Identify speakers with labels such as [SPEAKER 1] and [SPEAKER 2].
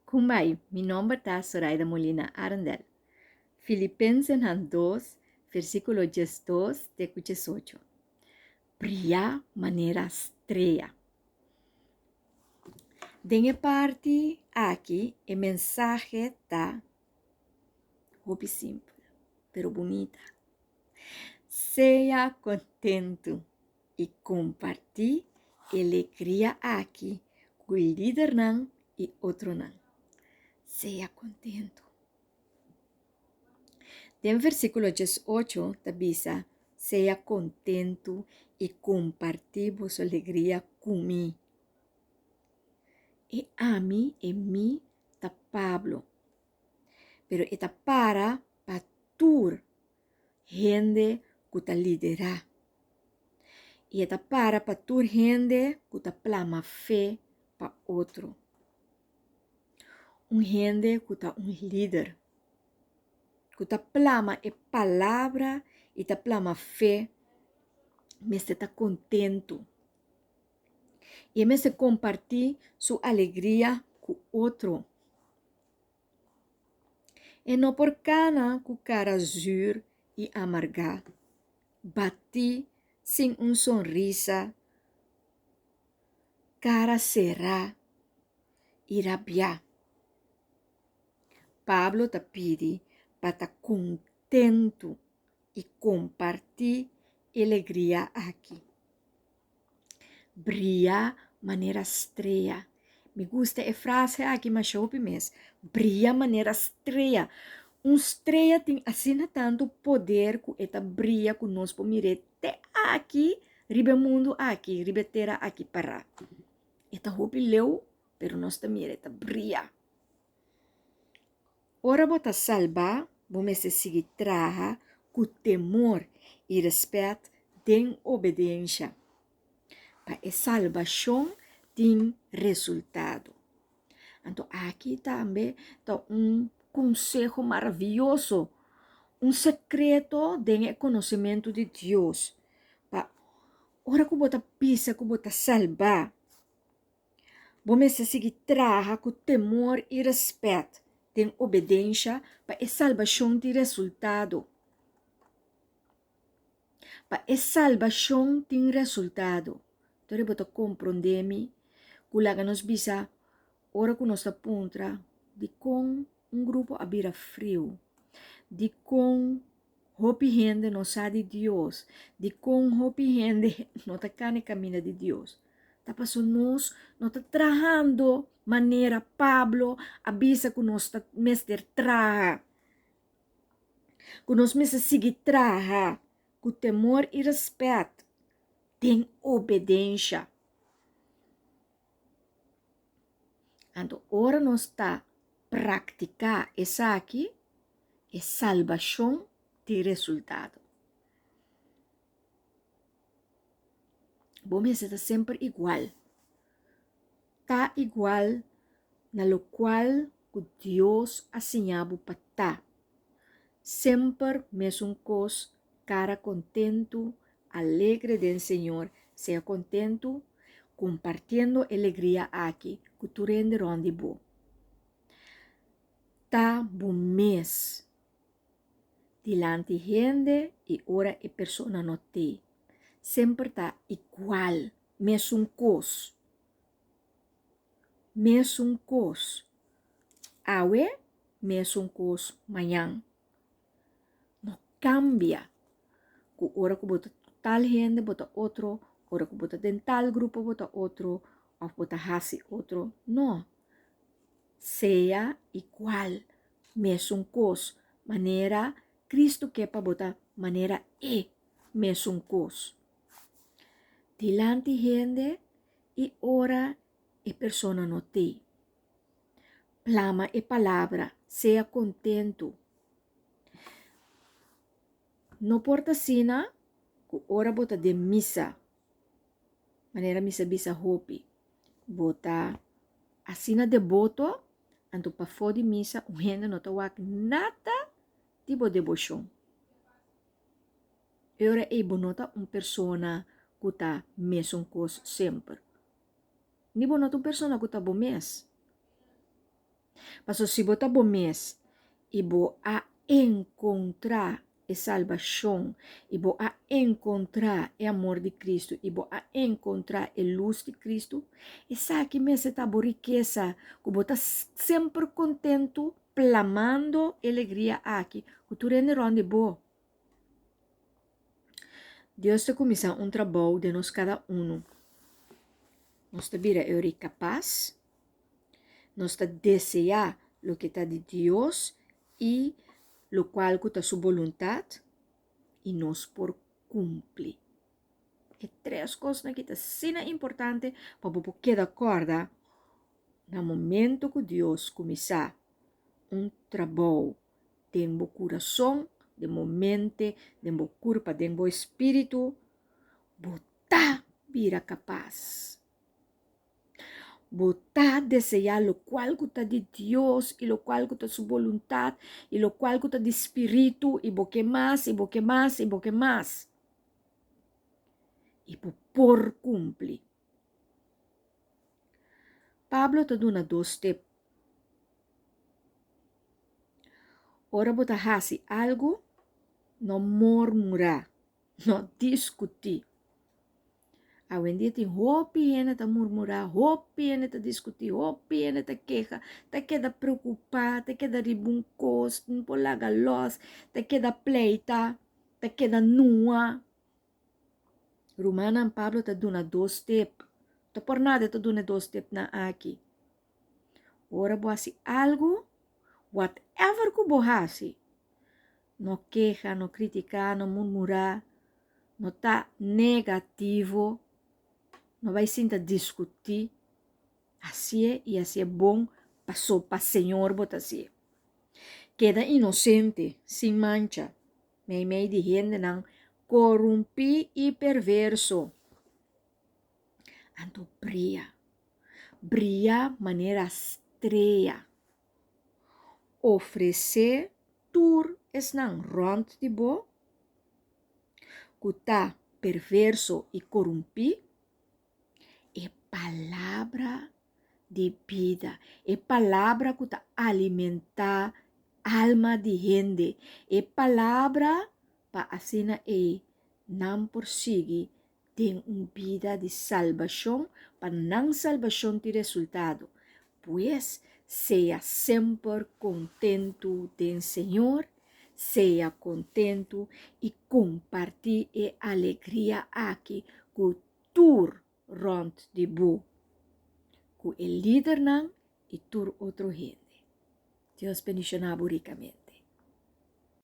[SPEAKER 1] Kumbai, mi nomber ta Soraida Molina Arendel. Filipensenan dos, versíkulo 12 te ku 18. Bria manera strea. Den e parti aki e mensahe ta hopi simpel, pero bunita. Sea kontentu i kompartí e legria aki ku lidernan i otronan. Sea kontentu. Den versíkulo 18 ta bisa, Sea kontentu i kompartí boso legria ku mi. E ami, e mi, ta Pablo. Pero e ta para pa tur hende ku ta liderá. I e ta para pa tur hende ku ta plama fe pa otro. Un hende ku ta un lider, ku ta plama e palabra i ta plama fe, mester ta kontentu. I e mester kompartí su alegria ku otro. E no por kana ku kara zür i amargá, batí sin un sonrisa, kara será i rabiá. Pablo ta pidi pa ta kontentu i kompartí e legria aki. Bria manera strea. Mi gusta e frase aki masha hopi mes. Bria manera strea. Un strea tin asina tantu poder ku e ta bria ku nos por mir'é te aki riba e mundu aki, riba e tera aki pará. E ta hopi leu, pero nos ta mira e ta bria. Ora bo ta salbá, bo mester sigui traha ku temor i rèspèt den obediensha, pa e salbashon tin resultado. Anto aki tambe ta un konseho maravioso, un sekreto den e konosementu di Dios, pa ora ku bo ta bisa ku bo ta salbá, Bo mester sigui traha ku temor i rèspèt den obedensha pa e salbashon tin resultado. Pa e salbashon tin resultado. Tori bo ta komprondé mi ku laga nos bisa ora ku nos ta puntra dikon un grupo a bira friu, dikon Hopi hende no sa di Dios. Dikon hopi hende no ta kana e kaminda di Dios? Ta paso nos no ta trahando manera Pablo a bisa ku nos ta mester traha. Ku nos mester sigui traha ku temor i rèspèt den obedensha. Anto ora nos ta praktiká esaki, e salbashon tin resultado. Bo mester ta semper igual. Ta igual na lokual ku Dios a siña bo pa ta. Semper mesun kos, kara kontentu, alegre den Señor, sea kontentu, kompartiendo e legria aki ku tur hende rònt di bo. Ta bo mes dilanti hende i ora e persona no t'ei. Semper ta igual, mesun kos. Mesun kos awe, mesun kos mañan. No kambia ku ora ku bo ta tal hende bo ta otro, ora ku bo ta den tal grupo bo ta otro òf bo ta hasi otro. No. Sea igual, mesun kos, manera Cristo ke pa bo ta manera E, mesun kos. Dilanti hende i ora e persona no t'ei. Plama e palabra, sea kontentu. No por ta asina ku ora bo ta den misa, manera mi sa bisa hopi, bo ta asina deboto, anto pafó di misa un hende no ta wak nada di bo deboshon. E ora ei bo no ta un persona ku ta mesun kos semper. Ni bo no ta un persona ku ta bo mes. Paso si bo ta bo mes i bo a enkontrá e salbashon i bo a enkontrá e amor di Kristu i bo a enkontrá e lus di Kristu, esaki mester ta bo rikesa ku bo ta semper kontentu plamando e legria aki ku tur hende rònt di bo. Dios ta kuminsá un trabou den nos kada unu. Nos ta bira e ori kapas, nos ta deseá loke ta di Dios i lokual ku ta su boluntat, i nos por kumpli. E tres kosnan aki ta asina importante pa bo por keda kòrda na momento ku Dios kuminsá un trabou den bo kurason, den bo mente, den bo kurpa, den bo espíritu, bo ta bira kapas. Bo ta deseá lokual ku ta di Dios i lokual ku ta su boluntat i lokual ku ta di spiritu i bo ke mas i bo ke mas i bo ke mas. I bo por kumpli. Pablo ta duna dos tep. Ora bo ta hasi algu, no murmurá, no diskutí. Awendia tin hopi hende ta murmurá, hopi hende ta diskutí, hopi hende ta keha, ta keda preokupá, ta keda riba un kos, no por laga lòs, ta keda pleita, ta keda nua. Rumannan, Pablo ta duna dos tep. Ta por nada e ta duna e dos tepnan aki. Ora bo hasi algu, whatever ku bo hasi, no keha, no kritiká, no murmurá, no ta negativo, no bai sinta diskutí, hasié i hasié bon paso pa Señor bo ta hasié. Keda inosente, sin mancha, meimei di hendenan korumpí i perverso. Anto bria, bria manera strea. Ofresé tur esnan rònt di bo ku ta perverso i korumpí e palabra di bida, e palabra ku ta alimentá alma di hende, e palabra pa asina ei nan por sigui den un bida di salbashon pa nan salbashon tin resultado. Pues, sea semper kontentu den Señor, sea kontentu i kompartí e alegria aki ku tur rònt di bo, ku e lidernan i tur otro hende. Dios bendishoná bo rikamente.